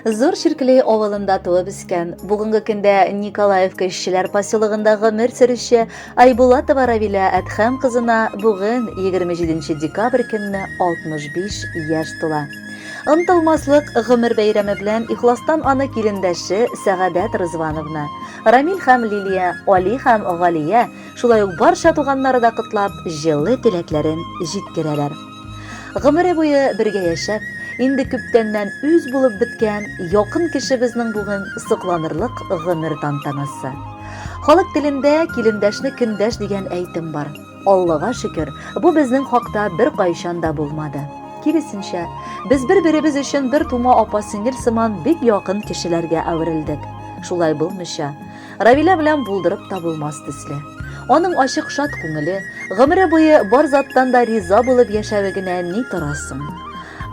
Зур Чиркли авылында туып үскән, бүгенге көндә Николаевка эшчеләр поселогында гомер сөрүче Айбулатова Равилә Әдхәм кызына бүген 27 декабрь көнне 65 яшь тула. Онытылмаслык гомер бәйрәме белән ихластан аны килендәше Сәгадәт Рызвановна, Рамил һәм Лилия, Али һәм Галия, шулай ук барча туганнары да котлап, җылы теләкләрен җиткерәләр. Гомере буе бергә яшәп, инде күптәннән үз булып беткән якын кешебезнең бүген сокланырлык гомер тантанасы. Халык телендә килендәшне көндәш дигән әйтем бар. Аллага шөкер, бу безнең хакта беркайчан да булмады. Киресенчә, без бер-беребез өчен бер тума апа-сеңел сыман бик якын кешеләргә әверелдек. Шулай булмыйча, Равилә белән булдырып та булмас төсле. Аның ачык шат күңеле, гомере буе бар заттан да риза булып яшәве генә ни тора соң?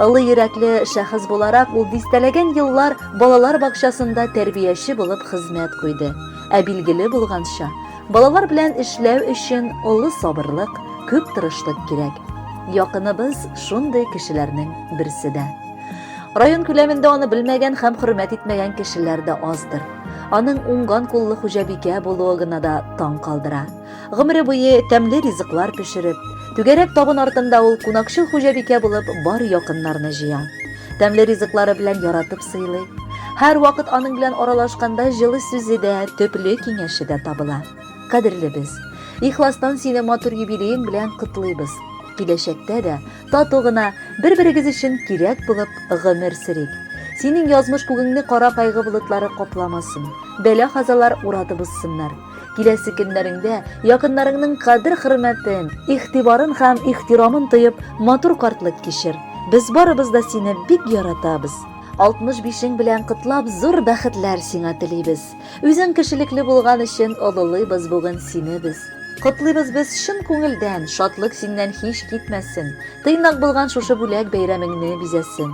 Олы йөрәкле шәхес буларак ул дистәләгән еллар балалар бакчасында тәрбияче булып хезмәт куйды. Ә билгеле булганча, балалар белән эшләү өчен олы сабырлык, күп тырышлык кирәк. Якыныбыз шундый кешеләрнең берсе дә. Район күләмендә аны белмәгән һәм хөрмәт итмәгән кешеләр дә аздыр. Аның уңган куллы хуҗабикә булуы гына да таң калдыра. Гомере буе тәмле ризыклар пешереп, түгәрәк табын артында ул кунакчыл хуҗабикә булып бар якыннарны җыя. Тәмле ризыклары белән яратып сыйлый. Һәрвакыт аның белән аралашканда җылы сүзе дә, төпле киңәше дә табыла. Кадерлебез, ихластан сине матур юбилеең белән котлыйбыз. Киләчәктә дә тату гына, бер-берегез өчен кирәк булып гомер сөрик. Синең язмыш күгеңне кара кайгы болытлары капламасын, бәла-казалар уратып узсыннар. Киләсе көннәреңдә якыннарыңның кадер-хөрмәтен, игътибарын һәм ихтирамын тоеп, матур картлык кичер. Без барыбыз да сине бик яратабыз. 65-ең белән котлап, зур бәхетләр сиңа телибез. Үзең кешелекле булган өчен олылыйбыз бүген сине без. Котлыйбыз без чын күңелдән, шатлык синнән һич китмәсен. Тыйнак булган шушы бүләк бәйрәмеңне бизәсен.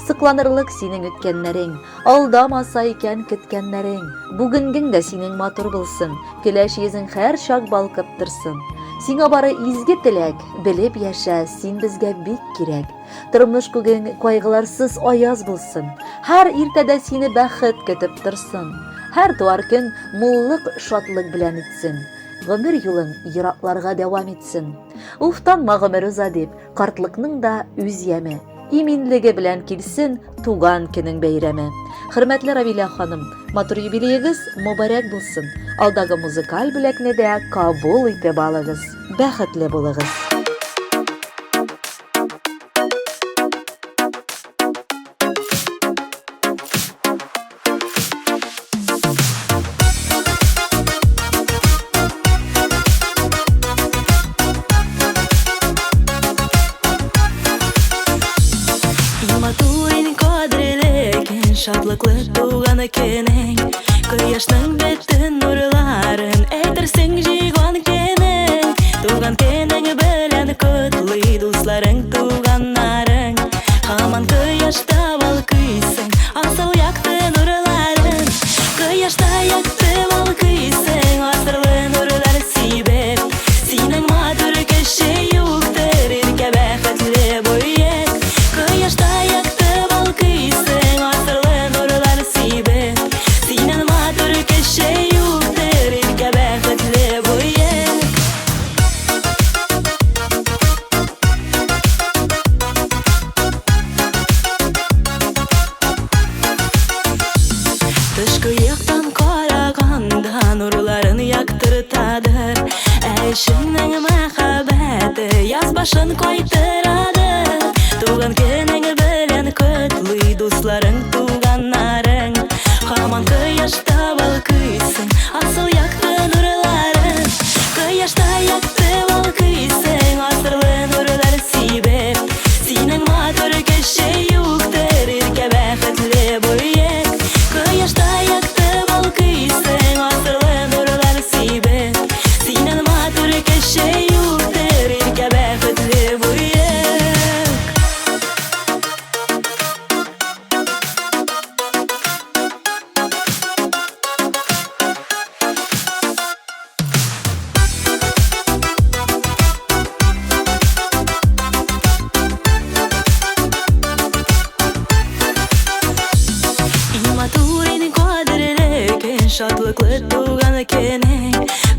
Сокланырлык синең үткәннәрең, алдамаса икән көткәннәрең. Бүгенгең дә синең матур булсын, көләч йөзең һәрчак балкып торсын. Сиңа бары изге теләк, белеп яшә, син безгә бик кирәк. Тормыш күгең кайгыларсыз аяз булсын. Һәр иртәдә сине бәхет көтеп торсын. Һәр туар көн муллык, шатлык белән үтсен. Гомер юлың еракларга дәвам итсен. Уфтанма гомер уза дип, картлыкның да үз яме. Иминлеге белән килсен туган көнең бәйрәме. Хөрмәтле Равилә ханым, матур юбилеегыз мобарәк булсын. Алдагы музыкаль бүләкне дә кабул итеп алыгыз. Бәхетле булыгыз. Шатлыклы туган көнең Кояшның бөтен нурларын Әйтерсең җыйган көнең Туган көнең белән котлый дусларың, туганнарың. Һаман кояшта балкыйсың, асыл якты нурларың. Кояшта якты балкыйсың, асырлы нурлар сибеп. Синең матур кеше юктыр, иркә бәхетле бөек. Кояшта якты балкыйсың, асырлы нурлар сибеп. Синең матур кеше юктыр, иркә бәхетле бөек. Тышкы яктан караганда нурларын яктыртадыр, Ә эчеңнең мәхәббәте яз башын кайтарадыр. Туган көнең белән котлый дусларың, туганнарың. Һаман кояшта балкыйсың, асыл якты нурларың. Кояшта якты балкыйсың, асырлы нурлар сибеп. Синең матур кеше юктыр, иркә бәхетле бөек. Кояшта якты балкыйсың, асырлы нурлар сибеп. Синең матур кеше юктыр, иркә бәхетле бөек.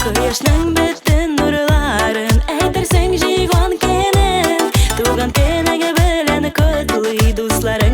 Кояшның бөтен нурларын әйтерсең җыйган көнен. Туган көнең белән котлый дусларың.